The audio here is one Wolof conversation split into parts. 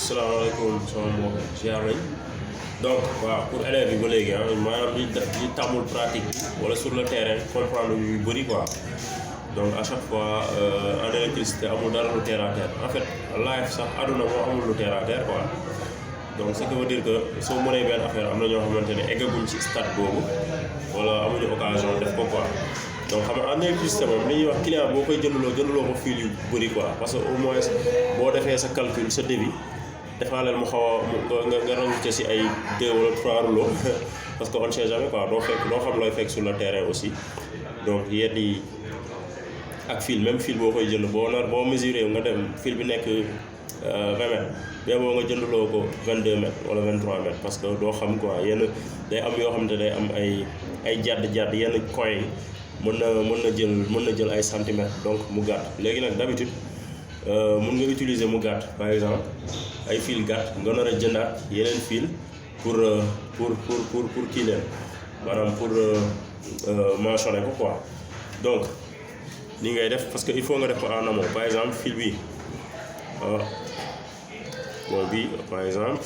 salaamaaleykum sama mbokk ziar nañ donc waaw pour élèves yi ba léegi maanaam ñi tàmmul pratique bi wala sur le terrain comprendre yu bëri quoi donc à chaque fois en électricité amul dara lu terre à terre en fait live sax àdduna moo amul lu terre à terre quoi donc ce qui veut dire que soo mënee benn affaire am na ñoo xamante ne eggaguñ ci stade boobu wala amuñu occasion def ko quoi donc xam nga en électricité moom li ñuy wax client boo koy jëndaloo ko fil yu bëri quoi parce que au moins boo defee sa calcul sa débit defaaleel mu xaw a nga rajouté si ay 2 wala 3 rouleaux parce que on sait jamais quoi doo xam looy fekk sur le terrain aussi donc yenn yi ak fil même fil boo koy jënd boo mesuré nga dem fil bi nekk 20 mètres mais boo nga jëndaloo ko 22 mètres wala 23 mètres parce que doo xam quoi yenn day am yoo xam ne day am ay jàdd yenn coin yi mën na jël ay centimètres donc mu gàtt léegi nag d'habitude mun nga utiliser mu gàtt par exemple ay fil gàtt nga nar a jëndaat yeneen fil pour kii leen maanaam pour mentionner ko quoi donc ni ngay def parce que il faut nga def ko en amont par exemple fil bi bon bi par exemple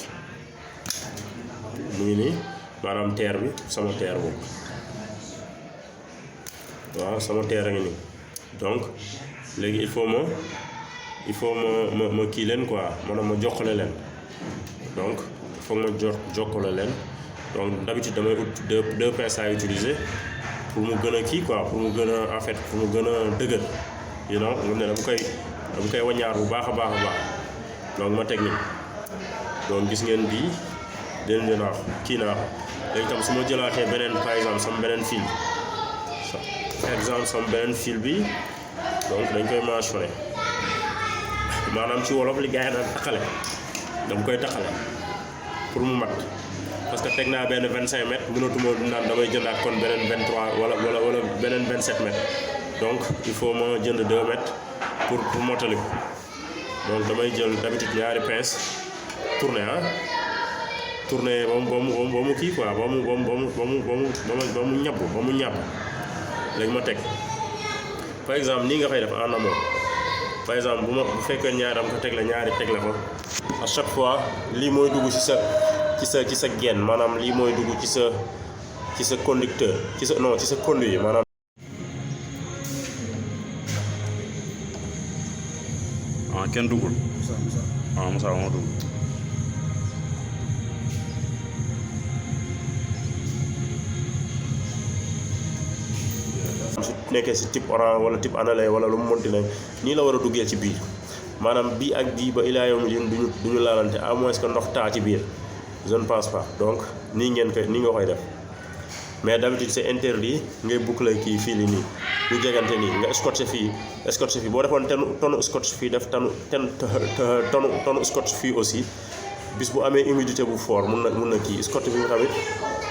mu ngi nii maanaam terre bi sama terre boobu waaw sama terre a ngi nii donc léegi il faut ma kii leen quoi maanaam ma jokkale leen donc il faut ma jokkale leen donc d'habitude damay ut deux pinces à utiliser pour mu gën a kii quoi pour mu gën a en fait pour mu gën a dëgër you know nga ne dama koy waññaar bu baax a baax donc ma teg nii donc gis ngeen bii dén naa kii naa ko léegi tam su ma jëlaatee beneen par exemple sama beneen fil bi donc dañ koy mentionné maanaam ci wolof li gars yi naan taxale dama koy taxale pour mu mat parce que teg naa benn 25 mètres mënatuma naan damay jëndaat kon beneen 23 wala beneen 27 mètres donc il faut ma jënd 2 mètres pour mottali ko donc damay jël d'habitude ñaari pince tourner ba mu kii quoi ba mu ñàpp léegi ma teg par exemple nii nga koy def en amont par exemple bu fekkee ñaari am ko teg la ko à chaque fois lii mooy dugg ci sa gaine maanaam lii mooy dugg ci sa conducteur ci sa conduit maanaam. Kenn duggul. Moussa moo dugg. su nekkee si type orange wala type annelé wala lu mu mënti ne nii la war a duggee ci biir maanaam bii ak bii ba ilaa yow duñu laalante à moins que ndox taa ci biir je ne pense pas donc nii nga koy def mais d'habitude c'est interdit ngay boucler kii fii li nii lu jegante nii nga scotché fii boo defoon tonu scotch fii def tonu scotch fii aussi bis bu amee humidité bu fort mun na kii scotch bi tamit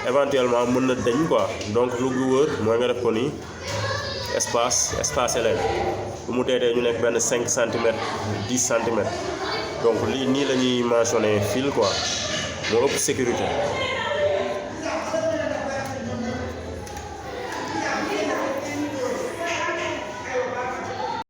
éventuellement mën na deñ quoi donc lu gu wër mooy nga def ko nii espacé leen lu mu teetee ñu nekk benn 5 centimètres 10 centimètres donc lii nii la ñuy mentionné fil quoi moo ëpp sécurité